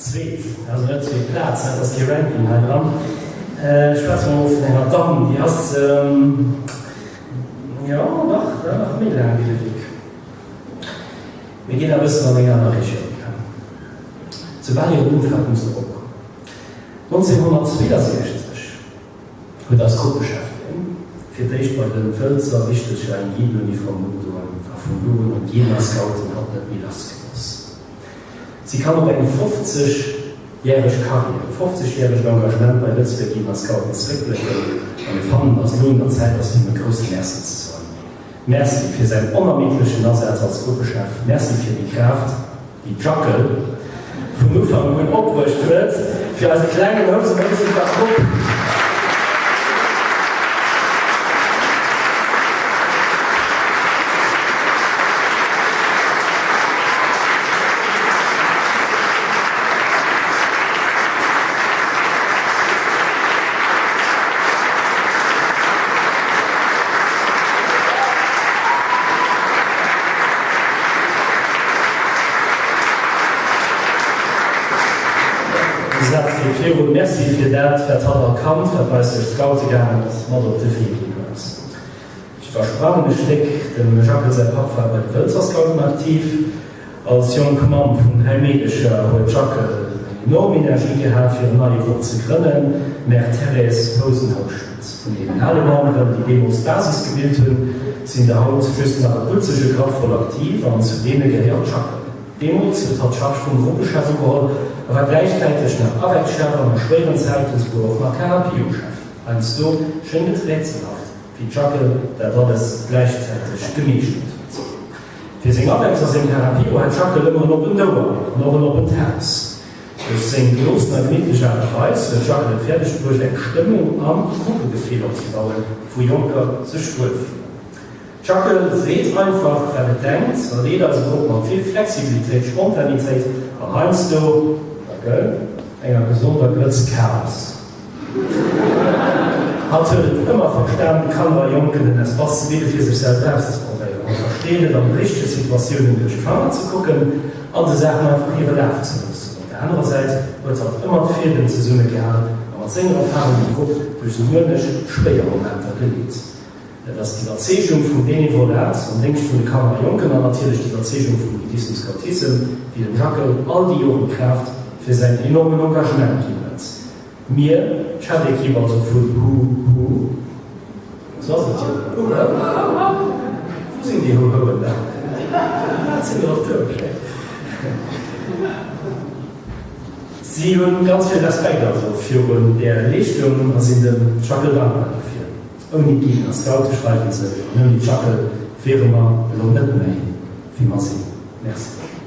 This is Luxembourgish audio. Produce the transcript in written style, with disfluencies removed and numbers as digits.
Zweet, also net zweet Plaz, dat ass kee Ranking hei dran. Schwätze mer mol vun enger Damm, déi ass, jo dach, nach méi laang wéi de Vic. Mir ginn e bëssen an eng aner Regioun. Soubal hiren Numm fält, muss der opkommen. 1962 huet eis Gruppecheffin fir d'éischt bei de Wëlzer Wichtelcher eng Guidenuniform ugedoen a vun do un hunn d'Jeeër Scouten hatt net méi lassgelooss. Si kann op eng 50 järeg Karriär, e 50 järegt Engagement bei Lëtzebuerger Guiden a Scouten zeréckblécken a mir fannen, datt elo un der Zäit ass, him e grousse Merci ze soen. Merci fir säin onermiddlechen Asaz als Gruppechef, Merci fir déi Kraaft, déi d'Jackel vun Ufank un opbruecht huet, fir eise klengen Housemousseker Grupp. De Saz geet virun, Merci fir dat, wat hatt erkannt, wat eis duerch d'Scoute gaangen ass, mat op de Wee ginn huet. Ech iwwersprangen e Stéck, Dem Jacques säi Papp war bei de Wëlzer Scouten aktiv. Als jonk Mamm vun 3 Meedecher huet d'Jacques eng enorm Energie gehat, fir en neie Grupp ze grënnen, Mère Thérèse Housen-Houschent. Vun deenen ale Memberen, déi deemools d'Basis gebilt hunn, sinn der haut just nach e butzege Grapp voll aktiv, an zu deene gehéiert d'Jacques. Deemools huet hatt d'Charge vum Gruppechef ugeholl a war gläichzäiteg nach Avec-Chef an a schwéieren Zäiten souguer och nach CaraPio-Chef. Heiansdo schéngt et rätselhaft, wéi d'Jacques dat alles gläichzäiteg gemeeschtert huet. Fir seng Avex a seng Carapio hat d'Jacques ëmmer en oppent Ouer an och en oppent Haus. Duerch seng geloossen a gemittlech Aart a Weis huet d'Jacques et fäerdeg bruecht eng Stëmmung an e Gruppegefill opzebauen, wou Jonker sech wuel fillen. D'Jacques seet einfach wat et denkt a leet eise Grupp mat vill Flexibilitéit, Spontanitéit an heiansdo, Jacques, enger gesonder Grëtz Chaos. Hatt huet et ëmmer verstan, de Kanner a Jonken en Espace ze bidde fir sech selwer auszeprobéieren. Hatt versteet et, an de richtege Situatiounen duerch d'Fanger ze kucken an de Saachen einfach hire Laf ze loossen. Op der anerer Säit huet hatt ëmmer d'Fiedem zesummegehal a mat senger Erfarung de Grupp duerch sou muenech schwéier Momenter geleet. Et ass d'Iwwerzeegung vum Benevolat am Déngscht vun de Kanner a Jonken an natierlech d'Iwwerzeegung vum Guidissem Scoutissem, déi dem Jacques all déi Joren d'Kraaft fir säin enormen Engagement ginn huet. Mir, d'Chefekipp also vun Hu Hu, sou ass et jo, oder? Wou sinn déi Hu Houen dann? Dat sinn der och duerch, hé? Si hunn ganz vill Respekt also virun där Leeschtung a sinn dem Jacques dankbar dofir. Ouni Guiden a Scoute schreiwen se, an ouni d'Jacques wiere mer elo net méi wéi mer sinn. Merci.